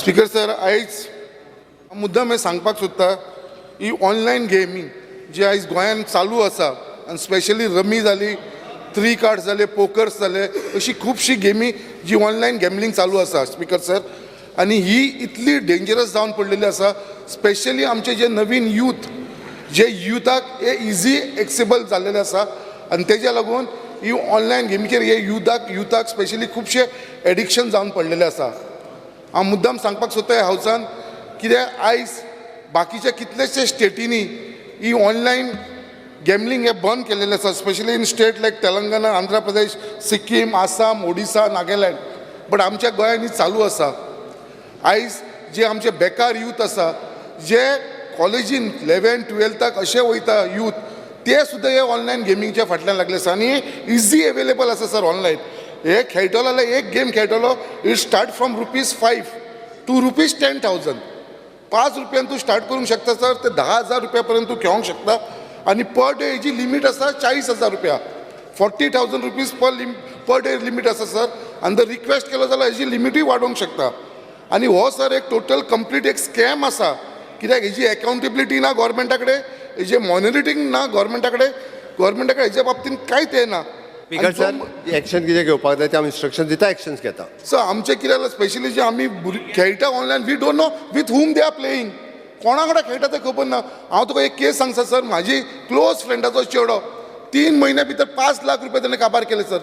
Speaker sir, आयज मुद्दाम हें सांगपाक सोदता, ही ऑनलायन गेमींग जी आयज गोंयांत चालू आसा आनी स्पेशली रमी जाली, थ्री कार्ड्स जाले, पोकर्स जाले, अशी खुबशी गेमी जी ऑनलायन गॅमलींग चालू आसा स्पीकर सर, आनी ही इतली डेंजरस जावन पडलेली आसा. स्पेशली आमचे जे नवीन यूथ, जे युथाक हे इजी एक्सेबल जाल्लेले आसा आनी तेज्या लागून ही ऑनलायन गेमीचेर हे युथाक स्पेशली खुबशे एडिक्शन जावन पडलेले आसा. हांव मुद्दाम सांगपाक सोदता ह्या हावसान, कित्याक आयज बाकीच्या कितलेशे स्टेटींनी ही ऑनलायन गॅमलींग हें बंद केलेलें आसा, specially in state like Telangana, Andhra Pradesh, Sikkim, Assam, Odisha, Nagaland, but आमच्या गोंयांत ही चालू आसा. आयज जे आमचे बेकार यूथ आसा, जे कॉलेजीन 11 12थाक अशे वयता यूथ, ते सुद्दां हे ऑनलायन गेमींगच्या फाटल्यान लागले आसा आनी इजी एवेलेबल आसा सर. ऑनलायन हे खेळटलो जाल्यार, एक गेम खेळटलो, it start from ₹5 to ₹10,000. 5 रुपयान तूं स्टार्ट करूंक शकता सर, ते 10,000 रुपया पर्यंत तूं खेळोंक शकता आनी पर डे हेजी लिमीट आसा 40,000 रुपया, ₹40,000 per day limit आसा सर. आनी जर रिक्वेस्ट केलो जाल्यार हेजी लिमिटूय वाडोवंक शकता. आनी हो सर एक टोटल कंप्लीट एक स्कॅम आसा, कित्याक हेजी एकाउंटेबिलिटी ना गोवोरमेंटा कडेन, हेजें मॉनिटरींग ना गोवोरमेंटा कडेन. गोवोरमेंटा कडेन हेज्या बाबतींत कांयच येना. स्पीकर सर, एक्शन कितें घेवपाक जाय ते आमी इन्स्ट्रक्शन दिता, एक्शन्स घेता. सो आमचें कितें जालां, स्पेशली जे आमी खेळटा online, we don't know with whom they are playing. कोणा कडेन खेळटा तें खबर ना. हांव तुका एक केस सांगता सर. म्हाजी क्लोज फ्रेंडाचो चेडो, 3 म्हयन्या भितर 5 लाख रुपया तेणें काबार केले सर.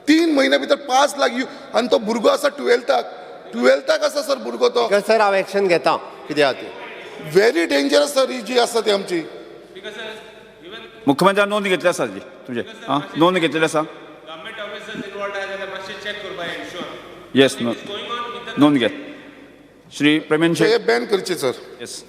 3 म्हयन्या भितर 5 लाख यु. आनी तो भुरगो आसा 12थाक, 12थाक आसा सर भुरगो तो. स्पीकर सर, हांव एक्शन घेता कितें आहा तें. व्हेरी डेंजरस सर ही जी आसा ती आमची. मुख्यमंत्र्यान नोंद घेतली आसा जी तुमचे, आं, नोंद घेतलेली आसा. गव्हर्नमेंट ऑफिसर्स इन्वॉल्ड आहा जाल्यार मातशें चॅक करपाक एन्श्योर येस, नोंद घे श्री प्रवीण हे शेट. बॅन करचे सर. येस.